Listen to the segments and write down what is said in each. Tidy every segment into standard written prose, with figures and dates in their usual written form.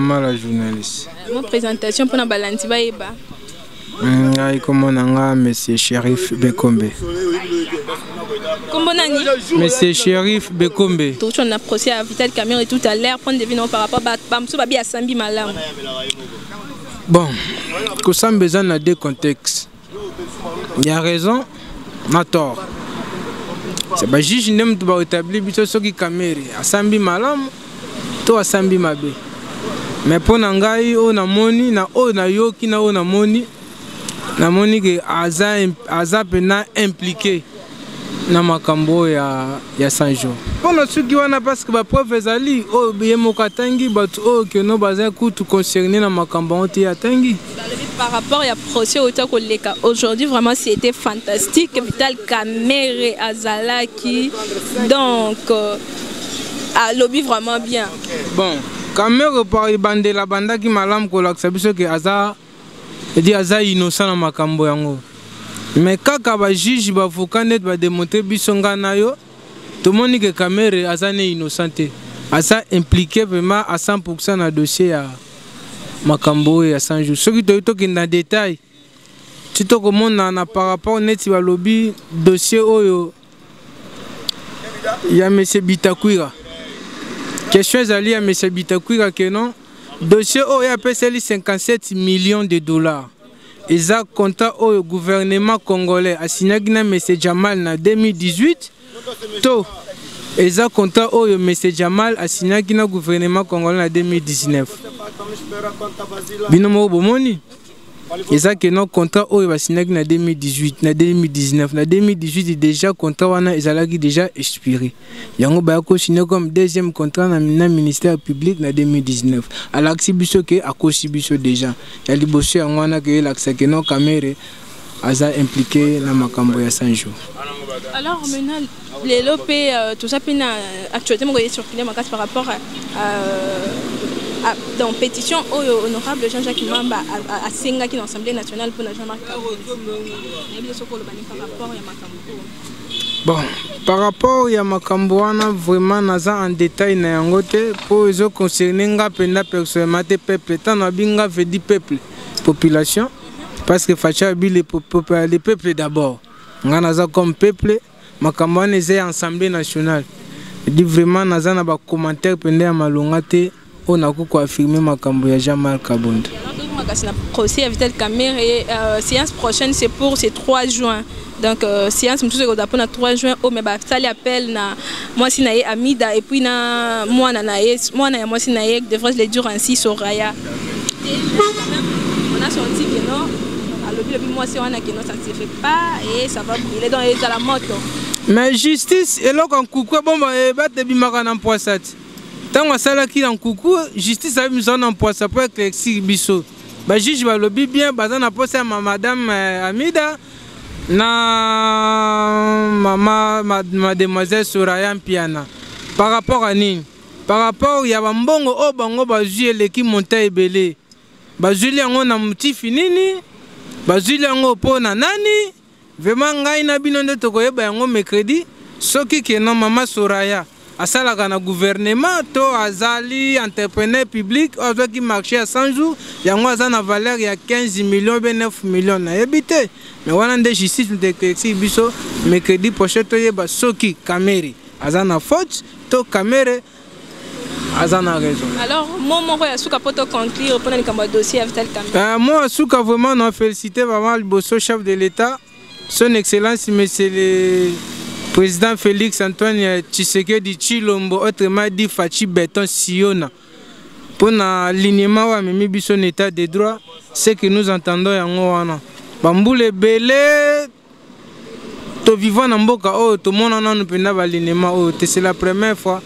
Mama la journaliste. Mon présentation mpona balandi bayeba. Ngai kombo na nga Monsieur Sherif Bekombe. Kombo nani? Monsieur Sherif Bekombe. Tozo na procès à Vital Kamerhe tout à l'heure prendre des vues par rapport ba ba mususu babi asambi malamu. Bon, kosamba eza na deux contextes. Il y a raison na tort. C'est ba juge nde mutu ba établir biso soki Kamerhe asambi malamu to asambi mabe. Mais mpo na ngai oyo namoni na oyo nayoki na oyo namoni, namoni ke aza mpena impliqué na makambo oyo ya 100 jours. Mpo na soki wana, parce que bapreuve ezali oyo ye moko atangi, bato oyo keno baza kutu concerné na makambo yango te, ye atangi. Balobi par rapport ya procès oyo koleka aujourd'hui, vraiment c'était fantastique. Vital Kamerhe azalaki, donc alobi vraiment bien. Bon, Kamerhe par ebandela bandaki malamu kolakisa biso ke aza edi aza innocent na makambo yango, mais kaka bajuge, baavocat neti badémontre biso, nga na yo tomoni ke Kamerhe aza ne innocent te, aza impliqué vraiment à 100% na dossier ya makambo oyo ya 100 jours. Soki toyi tokende na détail ti tokomona na par rapport neti balobi dossier oyo ya monsieur Bitakwira, question ezali ya monsieur Bitakwira ke non, dossier oyo apeseli 57 millions de dollars eza contrat oyo gouvernement congolais asignaki na monsieur Jamal na 2018, to eza contrat oyo monsieur Jamal asignaki na gouvernement congolais na 2019. Bino moko bomoni eza ke non, contrat oyo basignaki na 2018, na 2019, na 2018 déjà contrat wana ezalaki déjà expiré. Yango baya kosigne comme deuxième contrat na ministère public na 2019. Alakisi biso ke akosi biso déjà ya liboso. Yango wana ke elakisa ke non, Kamerhe aza impliqué na makambo ya 100 jours. Alors maintenant, lelo mpe toza mpe na actualité moko ecircule makasi par rapport à donc pétition oyo honorable Jean-Jacques Mamba asengaki na Assemblée nationale mpona Jean-Marc Kabund. Nayebi soki oloba ni par rapport ya makambo oyo. Bon, par rapport ya makambo wana, vraiment naza en détail na yango te, mpo ezoconcerne nga mpenza personnellement te. Peuple, ntango nabi nga, veut dire peuple, population, parce que Fatshi abi le peuple d'abord. Nga naza comme peuple. Makambo wana eza ya Assemblée nationale. Edi vraiment naza na bacommentaire mpenza ya malonga te oyo nakoki koaffirme makambo ya Jean-Marc Kabund. Makasi na procès ya Vital Kamerhe, séance prochaine c'est pour c'est 3 juin. Donc séance mosusu ekozala mpona 3 juin oyo, mais basali appel na mwasi na ye Amida et puis na mwana na ye, mwana ya mwasi na ye, devrais-je le dire ainsi, Soraya. On a senti que non, alobi lobi mwasi wana que non, ça ne se fait pas et ça va brûler, donc ezala moto. Mais justice, eloko ya nkuku ebomba batebimaka na mpwasa ti ntango asalaki na nkuku, justice abimisa na mpwasa mpo éclaircir biso. Bajuge balobi bien, baza na posa ya madame Amida na mama mademoiselle Soraya Mpiana par rapport à nini? Par rapport ya bambongo oyo bango bazwi eleki monta ebele. Bazwili yango na motifi nini? Bazwili yango mpo na nani? Vraiment ngai na bino nde tokoyeba yango mercredi, soki keno mama Soraya asalaka na gouvernement to azali entrepreneur public oyo azwaki marché ya 100 jours yango aza na valeur ya 15 millions be 9 millions, nayebi te. Mais wana nde justice moto éclaircir biso mercredi prochain, toyeba soki Kamerhe aza na faute to Kamerhe aza na raison. Alors mo moko ya suka mpo toconclure mpona likambo ya dossier ya Vital Kamerhe. Mo ya suka, vraiment na félicité vraiment liboso chef de l'État, Son Excellence monsieur le président Félix Antoine Tshisekedi Tshilombo, autrement dit Fatshi Béton Siona, mpona alignement oyo amemi biso na état de droit. Ce que nous entendons yango wana, bambula ebele tovivant na mboka oyo, tomona nanu mpenza baalignement oyo te. C'est la première fois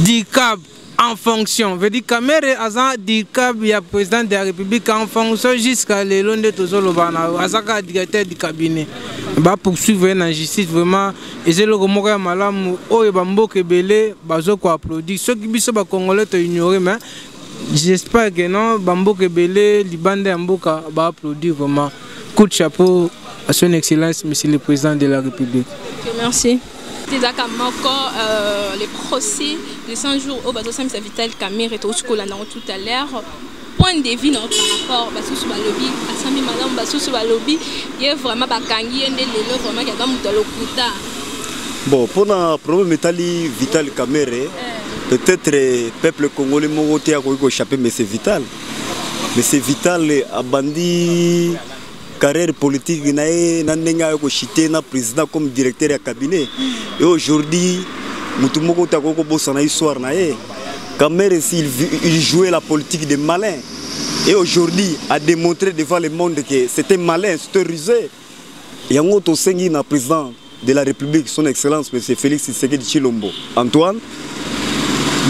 dircab en fonction, veut dire Kamerhe aza dircab ya président de la République en fonction jusqu'à lelo nde tozoloba na aza kaka directeur du cabinet, bapoursuivre ye na justice. Vraiment eza eloko moko ya malamu oyo bamboka ebele bazokoapplaudir. Soki biso bacongolais toignore, mais j'espère que non, bamboka ebele libanda ya mboka baapplaudir. Vraiment coup de chapeau à Son Excellence monsieur le président de la République. Ok, merci. Actualité ezalaka moko, le procès de 100 jours oyo bazosambisa Vital Kamerhe. Touti kolanda yango tout à l'heure. Point de vue na par rapport, basusu balobi asambi malamu, basusu balobi ye vraiment bakangi ye nde lelo, vraiment kaka moto alokuta. Bon, mpona problème etali Vital Kamerhe, peut-être peuple congolais moko te akoki koéchapper. Monsieur Vital, monsieur Vital abandi carrière politique na ye na ndenge ayo kochuter na président comme directeur ya cabinet. Et aujourd'hui, motu moko te akoki kobosana histoire na ye. Kamerhe, s'il il jouait la politique de malin et aujourd'hui a démontré devant le monde que c'était malin, c'était rusé. Yango tosengi na président de la République, son excellence monsieur Félix Tshisekedi Tshilombo Antoine,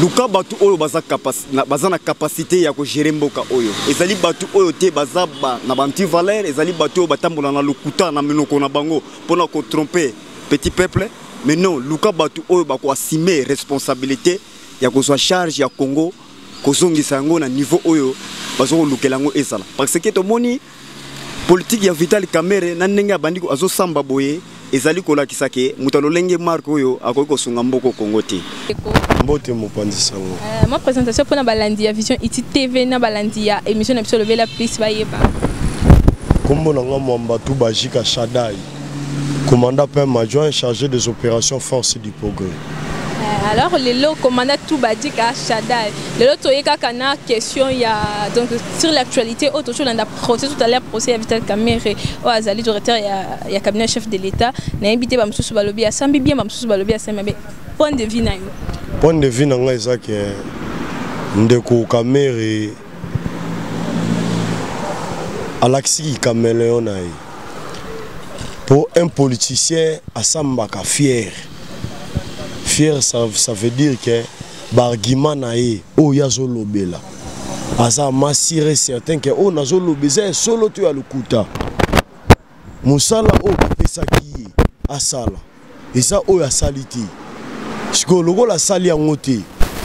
luka bato oyo baza na capacité ya kogérer mboka oyo. Ezali bato oyo te baza na baantivaleur, ezali bato oyo batambola na lokuta na minoko na bango mpona kotromper petit peuple. Mais non, luka bato oyo bakoassumer responsabilité ya kozwa charge ya Congo, kozongisa yango na niveau oyo baza kolukela yango ezala, parce que tomoni politique ya Vital Kamerhe na ndenge abandi azosamba boye, ezali kolakisa ke moto alolenge marke oyo akoki kosunga mboka Kongo te. Mbote, mopanzi sango. Mwa présentation mpona balandi ya Vision Iti TV na balandi ya émission na biso Lobela Plus bayeba. Kombo na nga Mwambatu Bajika Shadai, commandant PM adjoint chargé des opérations Force du Progrès. Alors lelo, commandant Tubadika Shadai, lelo toye kaka na question ya, donc sur l'actualité oyo tozolanda, procès tout à l'heure, procès ya Vital Kamerhe oyo azali directeur ya cabinet chef de l'État. Nayebi te, bamosusu balobi asambi bien, bamosusu balobi asambi mabe. Point de vue na yo? Point de vue na ngai eza ke ndeko Kamerhe alakisiki caméléon na ye. Pour un politicien asambaka fier, fier, ça veut dire que baargument na ye oyo azolobela, aza sûr, certain ke oyo nazoloba eza ya solo to ya lokuta. Mosala oyo bapesaki ye asala eza oyo asali te. Sikoyo lokola asali yango te,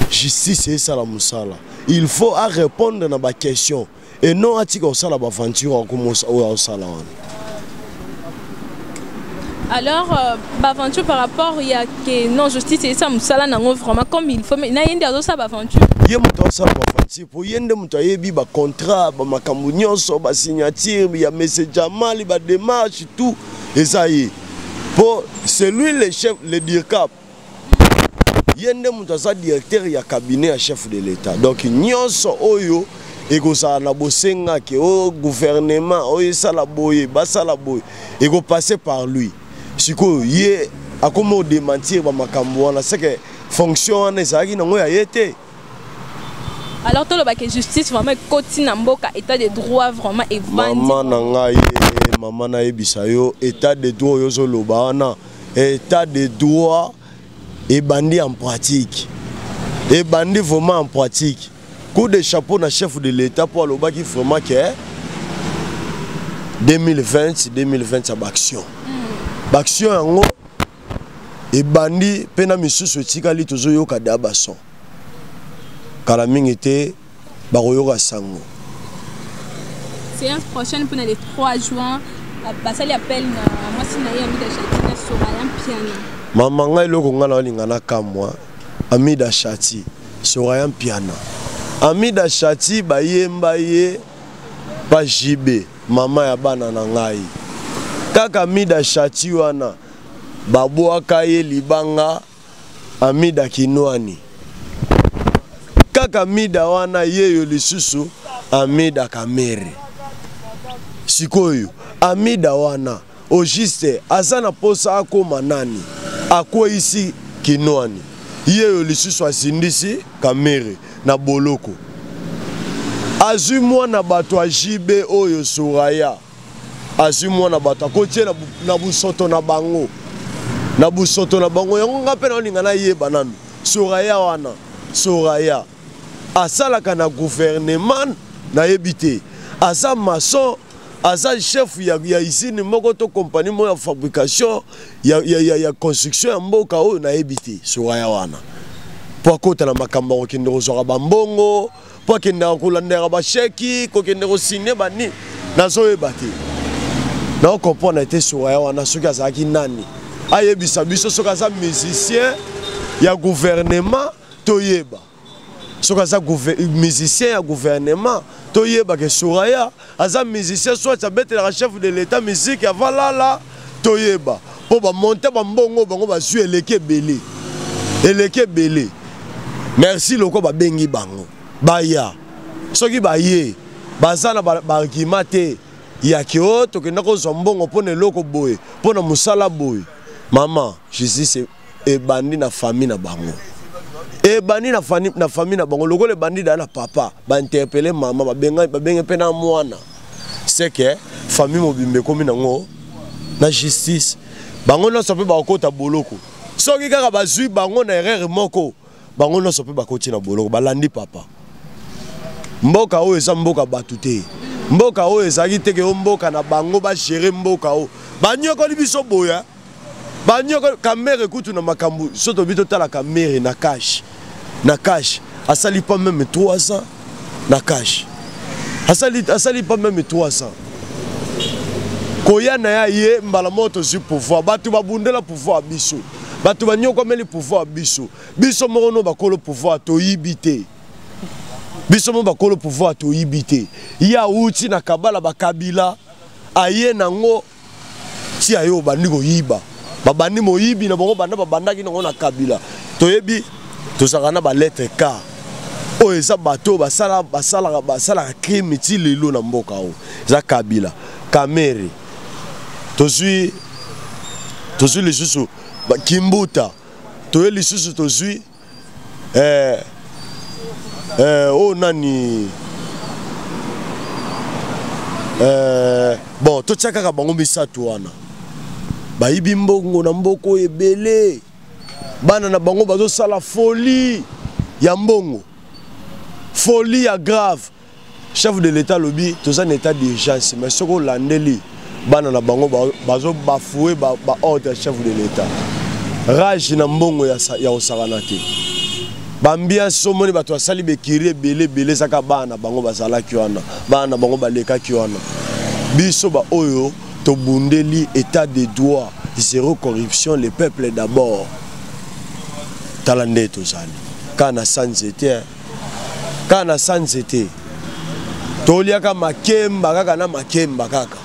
justice esala mosala. Il faut arépondre na baquestion et non atika kosala baaventure oyo aosala wana. Alors baaventure par rapport ya ke non, justice esa mosala nango vraiment comme il faut, mais na ye nde azosala baaventure. Ye moto asala baaventure mpo ye nde moto ayebi bacontrat, bamakambo nyonso, basignature ya monsieur Jamali, badémarche, tout eza ye, mpo c'est lui le chef, le dircab. Ye nde moto aza directeur ya cabinet ya chef de l'État. Donc nyonso oyo ekozala na bosengaki oyo gouvernement oyo esala boye, basala boye, ekopasser par lui. Sikoyo ye akomi odémentir bamakambo wana, c'est que fonction wana ezalaki nango ya ye te. Alors tolobaka justice vraiment ekoti na mboka, état de droit vraiment evandi? Mama na ngai, mama, nayebisa yo, état de droit oyo ozoloba wana, état de droit ebandi en pratique, ebandi vraiment en pratique. Coup de chapeau na chef de l'État mpo alobaki vraiment ke 2020, 2020 ya baaction, baaction yango ebandi mpe na misusu etikali. Tozoyoka da bason kala mingi te, bakoyoka sango. Séance prochaine mpona le 3 juin, basali appel na mwasi na ye Amida Shati na Soraya Mpiana. Mama, ngai eloko ngai naolinga na kamwa, Amida Shati, Soraya Mpiana. Amida Shati bayemba ye pa JB, mama ya bana na ngai. Kaka Amida Shati wana babwaka ye libanga, Amida Kinwani. Kaka Mida wana yeyo lisusu Amida Kamerhe. Sikoyo Amida wana au juste aza na posa akóma nani? Akweyisi Kinwani, yeyo lisusu azindisi Kamerhe na boloko, azwi mwana bato ya JB oyo Soraya, azwi mwana bato akotie na busoto na bango, na busoto na bango. Yango nga mpe naolinga nayeba nanu, Soraya wana, Soraya asalaka na gouvernement, nayebi te, aza maçon, aza chef ya usine moko to compagnie moko ya fabrication ya construction ya mboka oyo, nayebi te. Soraya wana mpo akota na makambo ya kokende kozwaka bambongo, mpo akendaka kolandaka bachèque, kokende kosigner bani, nazoyeba te, naocomprendre te. Soraya wana soki azalaki nani? Ayebisa biso soki aza musicien ya gouvernement, toyeba soki aza musicien ya gouvernement, toyeba ke Soraya aza musicien, soit abetelaka chef de l'État musique avant lala, toyeba mpo bamonte bambongo bango bazwi eleki ebele, eleki ebele. Merci loko babengi bango baya. Soki baye baza na baargument te yaki o tokenda kozwa mbongo mpo na eloko boye, mpo na mosala boye. Mama, justice ebandi na famille na bango, ebandi na famille na bango. Lokola ebandi da na papa, bainterpeller mama, babenge mpe na mwana, c'est que famille mobimba ekomi nango na justice. Bango nyonso mpe bakokota boloko soki kaka bazwi bango na erreur moko. Bango nyonso mpe bakoti na boloko, balandi papa. Mboka oyo eza mboka bato te. Mboka oyo ezalaki teke o mboka na bango bagérer. Mboka oyo banyokoli biso boya, banyokoli Kamerhe kutu na makambo. So tobi totala Kamerhe na CACH, na CACH asali pas même 3 ans. Na CACH asali pas même 3 ans. Koya na ya ye mbala moko tozwi pouvoir. Bato babundela pouvoir, biso bato banyokwameli pouvoir. Biso moko no bakolo pouvoir toyibi te. Biso mo bakolo pouvoir toyibi te. Ye awuti na kabala bakabila, aye nango ti aye obandi koyiba. Babandi moyibi na bango banda babandaki nango na Kabila. Toyebi tozalaka na balettre K oyo eza bato oyo basalaka crime ti lelo na mboka oyo. Eza Kabila, Kamerhe, tozwi lisusu Kimbuta, toye lisusu tozwi oyo nani, bon, totia kaka bango misato wana. Bayibi mbongo na mboka oyo ebele. Bana na bango bazosala folie ya mbongo, folie ya grave. Chef de l'État alobi toza na état d'urgence, mais soki olandeli bana na bango bazobafouer baordre ya chef de l'État. Rage na mbongo ya kosakana te. Baambiance omoni bato basali bekiri ebele ebele, ezaka bana na bango bazalaki wana, bana na bango balekaki wana. Biso baoyo tobundeli état de droit, zéro corruption, le peuple d'abord, tala nde tozali kaka na sa nzete, kaka na sa nzete. Toliaka makemba kaka na makemba kaka.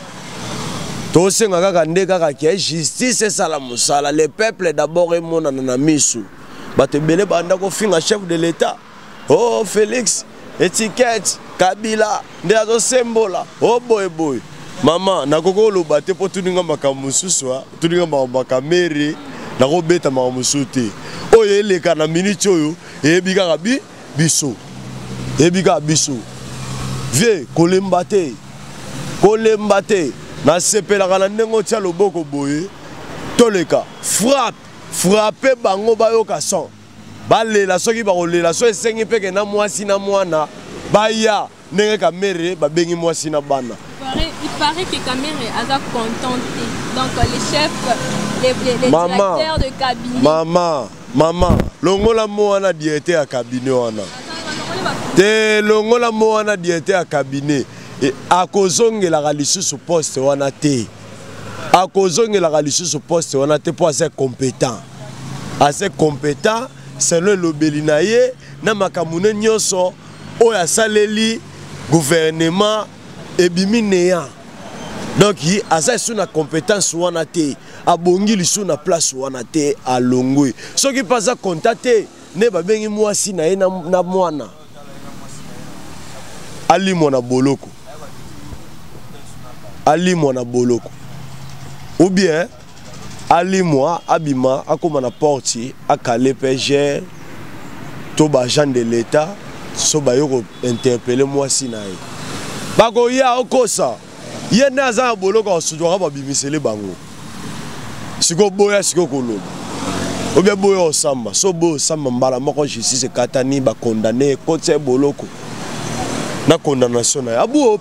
Tosenga kaka nde kaka ke justice esala mosala, le peuple d'abord emonana na misu. Bato ebele banda kofinga chef de l'État: oh, Félix étiquette Kabila nde azosembola o oh, boyeboye. Mama, nakoki koloba te mpo tuninga makambo mosusu, tuninga makambo ya Kamerhe. Nakobeta makambo mosusu te. Oyo eleka na miniti oyo eyebi kaka biso, eyebi kaka biso. Vie kolemba te, kolemba te. Nasepelaka na ndenge otia loboko boye. Toleka frappe, frappe bango bayoka son, balela soki bakolela. So esengi mpe ke na mwasi na mwana baya ndenge Kamerhe babengi mwasi na bana. Il paraît que Kamerhe aza content. Donc les chefs, les Mama, directeurs de cabinet. Mama, mama, longola mo wana directeur ya cabinet wana te. Longola mo wana directeur ya cabinet. E, akozongelaka lisusu poste wana te, akozongelaka lisusu poste wana te mpo aza compétent, aza compétent selon elobeli na ye na makambo ne nyonso oyo asaleli gouvernement ebimi néant. Donc aza lisusu na compétence wana te, abongi lisusu na place wana te, alongwe. Soki mpe aza content te nde babengi mwasi na ye na mwana, alimwa na boloko, alimwa na boloko ou bien alimwa, abima, akóma na porte, akale pgr to baagent de l'État. So baye kointerpeller mwasi na ye, bakoya okosa ye nde aza na boloko, asutwaka babimisele bango. Sikoyo boya, sikoyo koloba obia boya osamba. So boya osamba mbala moko, justice ekatani, bacondamner, ekotisa ye boloko na condamnation na ye abu.